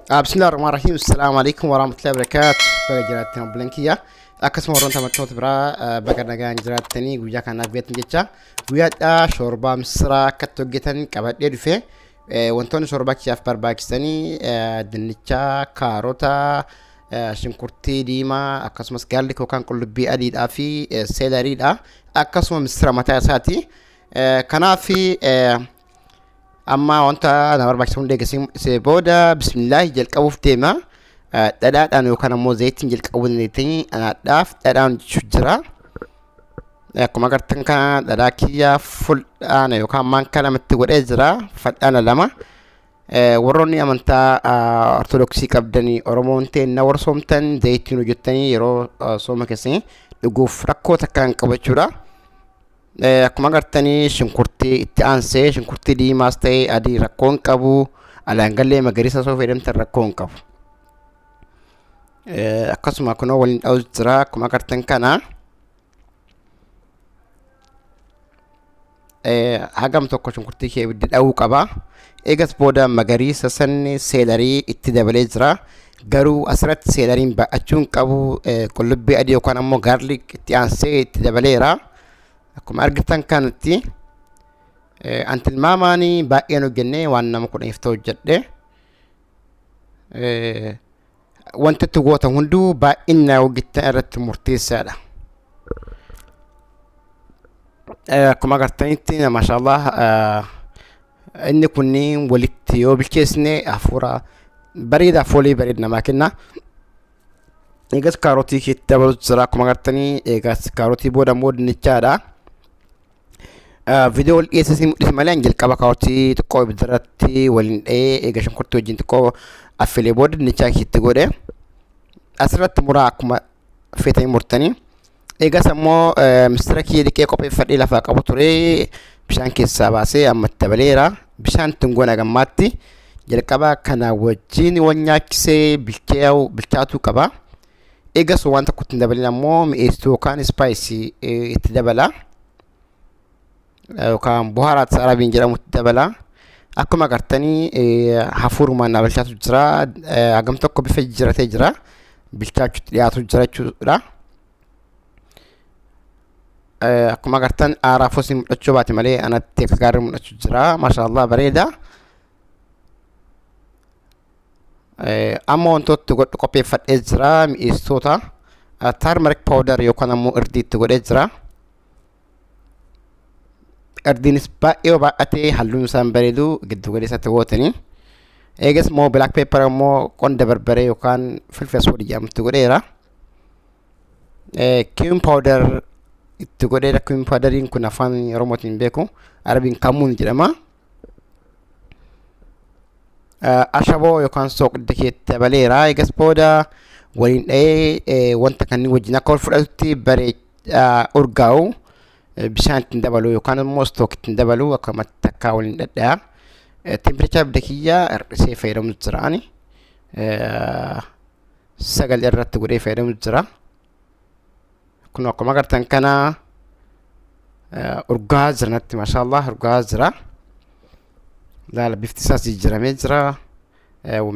Bismillah ar-Rahmaan Rahiim. Assalaamu alaikum warahmatullahi wabarakatuh. Baga jiraattan obboleen kiyya. Akkasuma warroota amantoota biraa baga nagaan jiraattanii guyyaa kanaaf beektan jecha guyyaadhaa shoorbaa missiraa akkatti hojjetan qabadhee dhufe. Wantoonni shoorbaa kiyyaaf barbaachisanii dinnicha, kaarota, shunkurtii diimaa akkasumas gaarlik yookaan qullubbii adiidhaa fi seelariidha. Akkasuma missira mataa isaati. Kanaaf Amma wanta na barbaachisu hunda eegasii booda bismillaahi jalqabuuf deema. Dhadhaadhaan yookaan ammoo zayitiin jalqabuu dandeettanii anaadhaaf dhadhaan hojjechuu jira. Akkuma agartan kana dhadhaa kiyya fuldhaana yookaan maankaa lamatti godhee jira. Fal'aana lama. Warroonni amantaa Ortodoksii qabdanii Oromoon ta'e warra soomtan zayitiin hojjettanii yeroo sooma keessanii dhuguuf rakkoo takka hin qabu jechuudha. Akkuma agartanii shunkurtii itti aansee shunkurtii diimaas ta'e adii rakkoo hin qabu. Alaangallee magariisa osoo fayyadamtan rakkoo hin qabu. Akkasuma kunoo waliin dha'us jira akkuma agartan kana. Hagam tokko shunkurtii kee ibidda dha'uu qaba. Eegas booda magariisa sanni seelarii itti dabalee jira. Garuu asirratti seelariin baay'achuu hin qabu. Qullubbii adii yookaan ammoo gaarlik itti aansee itti dabaleera. Akkuma argitan kanatti an tilmaamaan baay'een hojjennee waan nama kudhaniif ta'u hojjedhe. Wanti itti gootan hunduu baay'ina hojjettan irratti murteessaadha. Akkuma agartanitti maashaallah inni kunniin walitti yoo bilcheessine hafuura bareedaa foolii bareeda namaa kenna. Eegas kaarotii keetti dabalutu jira akkuma agartanii eegas kaarotii booda immoo dinnichaadha. Viidiyoo wal dhiyeessee si mul'ise malee an jalqaba kaarotii xiqqoo ibiddarratti waliin dha'ee eega shunkurtii wajjin xiqqoo affelee booda dinnichaa keetti godhe. Asirratti muraa akkuma feetanii murtanii. Eegas ammoo mistira kiyya dhiqee qopheeffadhee lafaa qabu ture bishaan keessaa baasee amma itti dabaleera. Bishaan ittiin goona gammaatti jalqaba kana wajjin wal nyaachisee bilchaatuu qaba. Eegas waan tokko ittiin dabalin ammoo mi'eessituu yookaan ispaayisii itti dabala. Yookaan buhaaraat arabiin jedhamu itti dabala. Akkuma agartanii hafuurumaan na bilchaatu jira. Hagam tokko bifa jijjiiratee jira. Bilchaachuutti dhiyaatu jira jechuudha. Akkuma agartan aaraa fosii mul'achuu baate malee anatti akka gaarii mul'achuu jira. Maashaallah bareeda. Amma wantoota itti godhu qopheeffadhee jira. Mi'eessitoota turmeric powder yookaan ammoo irdii itti godhee jira. Irdiinis baay'ee yoo baay'ate halluun isaan bareedu giddu galeessatti gootanii. Eegas immoo black pepper immoo qonda barbaree yookaan filfila soodii jedhamutti godheera. Cumin powder itti godheera. Cumin powderiin kun afaan Oromootiin hin beeku. Arabiin kamuun jedhama. Ashaboo yookaan soogidda keetti dabaleera. Eegas booda waliin dha'ee wanta kanneen wajjin akka wal fudhatutti baree urgaa'u bishaan ittiin dabalu yookaan immoo stock ittiin dabalu akkamatti takkaa waliin dhadha'a. Temperature abidda kiyyaa hir'isee fayyadamu jira ani. 9 irratti godhee fayyadamu jira. Kun akkuma agartan kana urgaa jira natti maashaallah urgaa jira. Laala bifti isaas jijjiiramee jira.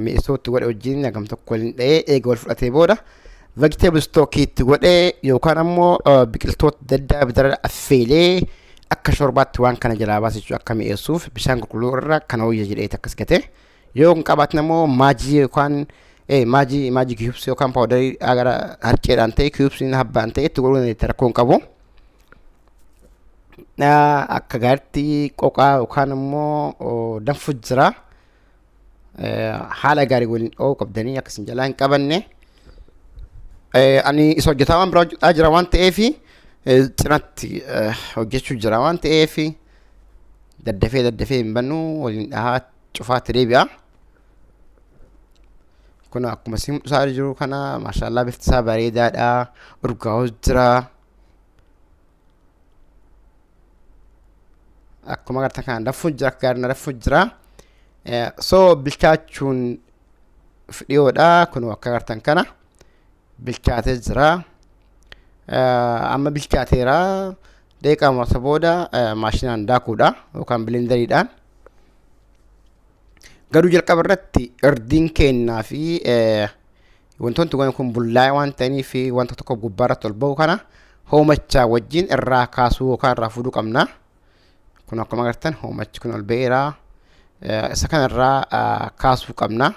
Mi'eessuu itti godhe wajjin hagam tokko waliin dha'ee eega wal fudhatee booda vegetable stock itti godhee yookaan ammoo biqiltoota adda addaa ibiddarra affeelee akka shorbaatti waan kana jalaa baasa jechuudha akka mi'eessuuf bishaan qulqulluu irra kana wayya jedhee akkas gate. Yoo hin qabaatin ammoo maajii yookaan maajii maajii kiyubsii yookaan paawudarii gara harceedhaan ta'e kiyubsiin habbaan ta'e itti godhuu dandeetta rakkoo hin qabu. Akka gaariitti qoqaa yookaan immoo danfu jira. Haala gaarii waliin dha'uu qabdanii akka isin jalaa hin qabanne. Ani isa hojjetaa waan biraa hojjetaa jira waan ta'eef cinatti hojjechuu jira waan ta'eef daddafee daddafee hin bannu waliin dhahaa cufaatti deebi'a. Kun akkuma isin mul'isaa jiru kana maashaallah bifti isaa bareedaadha. Urgaa'us jira. Akkuma agartan kana danfuu jira akka gaarii na danfuu jira. So bilchaachuun dhiyoodha. Kun akka agartan kana bilchaatee jira. Amma bilchaateera. Daqiiqaa muraasa booda maashinaan daakuudha yookaan bilenderiidhaan. Garuu jalqaba irratti irdiin keennaa fi wantoonni goone kun bullaa'ee waan ta'aniif wanta tokko gubbaa irratti ol ba'u kana hoomachaa wajjin irraa kaasuu yookaan irraa fuudhuu qabna. Kun akkuma agartan hoomachi kun ol ba'eera. Isa kana irraa kaasuu qabna.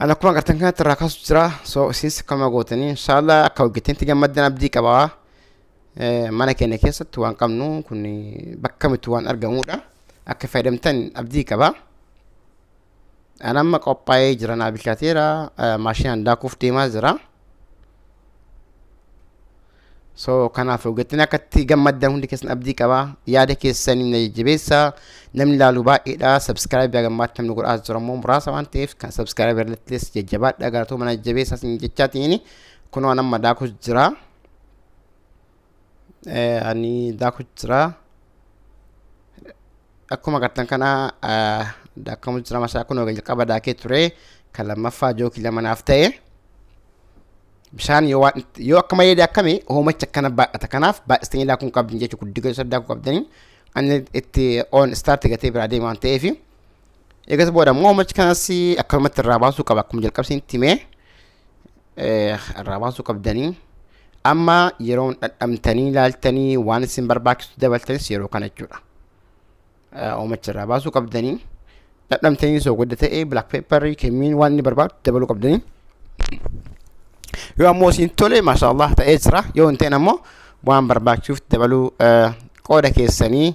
Ani akkuma agartan kanatti irraa kaasu jira. So isinis akkuma gootanii inshaallah akka hojjettanitti gammaddan abdii qaba. Mana keenya keessatti waan qabnu kun bakka miti waan argamudha. Akka fayyadamtan abdii qaba. Ani amma qophaa'ee jira naa bilchaateera. Maashinaan daakuuf deemaa jira. So kanaaf hojjettanii akka itti gammaddan hundi keessan abdii qaba. Yaada keessanii na jajjabeessa. Namni ilaalu baay'eedha. Subscribe gammaatti namni godhaa jiru ammoo muraasa waan ta'eef kan subscribe irrattis jajjabaadha. Galatoo mana jajjabeessa isin jechaatiin kunoo an amma daakus jira. Ani daakus jira. Akkuma agartan kana daakamu jira masaa kunoo jalqaba daakee ture kan lammaffaa jookii lama naaf ta'e. Bishaan yoo waan yoo akka malee daakame hoomacha akkana baay'ata. Kanaaf baay'istanii daakuu hin qabdan jechuudha. Guddi gosa daakuu qabdanii ani itti on start gatee biraa deema waan ta'eef. Eegas booda immoo hoomachi kanas akkanumatti irraa baasuu qaba. Akkuma jalqabsiin himee irraa baasuu qabdanii. Amma yeroon dhandhamtanii ilaaltanii waan isin barbaachisu dabaltanis yeroo kana jechuudha. Hoomacha irraa baasuu qabdanii. Dhandhamtanii soogidda ta'e black pepper cumin waan inni barbaadu dabaluu qabdanii. Yoo ammoo isin tole maashaallah ta'ee jira. Yoo hin ta'in ammoo waan barbaachisuuf dabaluu qooda keessanii.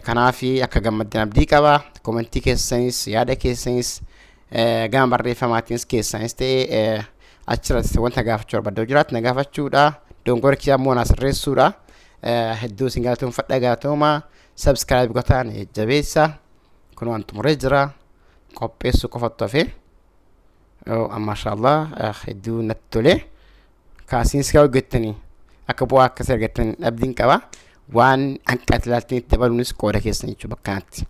Kanaaf akka gammaddan abdii qaba. Komentii keessanis yaada keessanis gama barreeffamaatiinis keessanis ta'e achirratti wanta gaafachuu barbaadde jiraatu na gaafachuudha. Dongora kiyyaa immoo na sirreessuudha. Hedduu isin galatoomfadha galatooma. Subscribe gotaan jabeessa. Kun waan xumuree jira. Qopheessuu qofatu hafe. Maashaallah hedduu natti tole. Kaasiin si hojjettanii akka bu'aa akkasii argattan abdiin qaba. Waan hanqate ilaaltanii itti dabaluunis qooda keessan jechuudha bakka kanatti.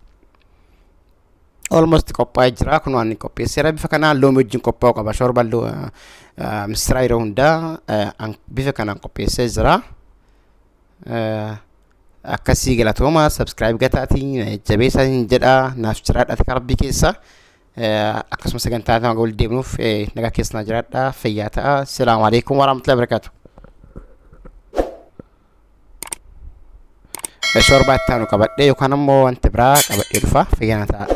Almost qophaa'ee jira. Kun waan inni qopheesseera. Bifa kanaan loomii wajjin qophaa'uu qaba. Shorba missiraa yeroo hundaa bifa kanaan qopheessee jira. Akkasii galatooma subscribe gataatii jabeessaa hin jedha naaf jiraadha rabbii keessa. Akkasuma sagantaa nama wal deemnuuf nagaa keessa naa jiraadha fayyaa ta'a. Salaamu alaikum warahmatullahi wabarakatuh. Shorbaa itti aanu qabadhee yookaan ammoo wanta biraa qabadhee dhufa fayyaa ta'a.